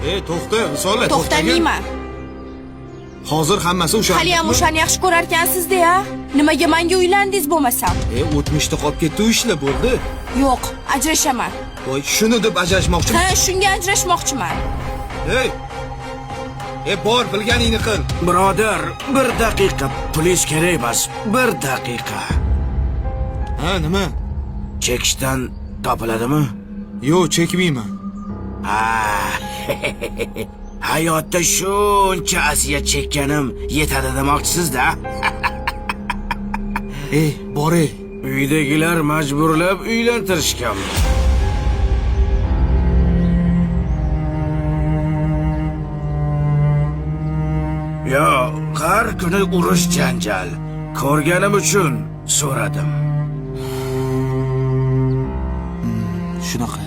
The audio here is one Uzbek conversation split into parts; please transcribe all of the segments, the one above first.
To'xta, Visola, To'xtamayman. Hozir hammasi o'sha. Haliyam o'shani yaxshi ko'rarkansiz-da, ya? Nimaga menga uylandingiz bo'lmasam? O'tmishda qolib ketdi u ishlar, bo'ldi. Yo'q, ajrashaman. Voy, shuni deb ajrashmoqchimi? Ha, shunga ajrashmoqchiman. Ey! Bor, bilganingni qil. Birodar, bir daqiqa, pulingiz kerak emas, bir daqiqa. Ha, nima? Chekishdan topiladimi? Yo'q, chekmayman. Ha. Hayotda shuncha aziyat chekkanim yetadi demoqchisiz-da? Ey, bor ey. Uydagilar majburlab uylantirishgan. Yo, har kuni urush janjal. Ko'rganim uchun so'radim. Shunaqa.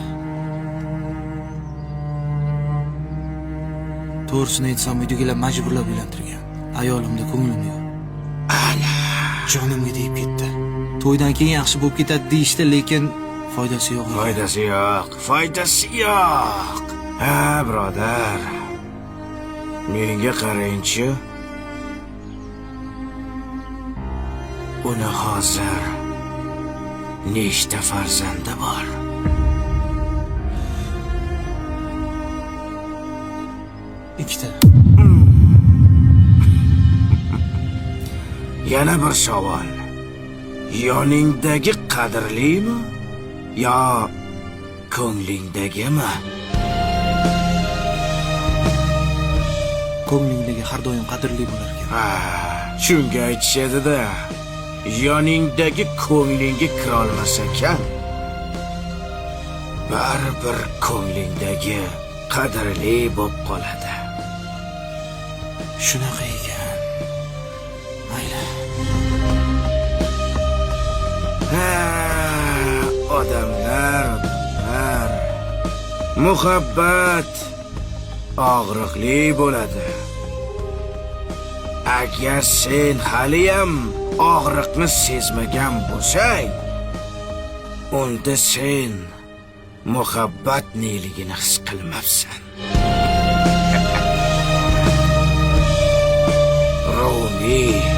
To'g'risini aytsam, uydagilar majburlab uylantirgan. Ayolimda ko'nglim yo'q. Ala. Jonimga tegib ketdi. To'ydan keyin yaxshi bo'lib ketadi deyishdi, lekin foydasi yo'q. Foydasi yo'q, foydasi yo'q. Ha, birodar. Menga qarangchi. Uni hozir nechta farzandi bor? 2ta. Yana bir savol. Yoningdagi qadrlimi yo ko'nglingdagimi? Ko'nglingdagi har doim qadrli bo'lar ekan. Ha, shunga aytishadi-da. Yoningdagi ko'nglingga kirolmas ekan, baribir ko'nglingdagi qadrli bo'lib qoladi. Shunaqa ekan. Mayli. Ha, odamlar, odamlar. Muhabbat og'riqli bo'ladi. Agar sen haliyam og'riqni sezmagan bo'lsang, unda sen muhabbat neligini his qilmabsan. Rumiy.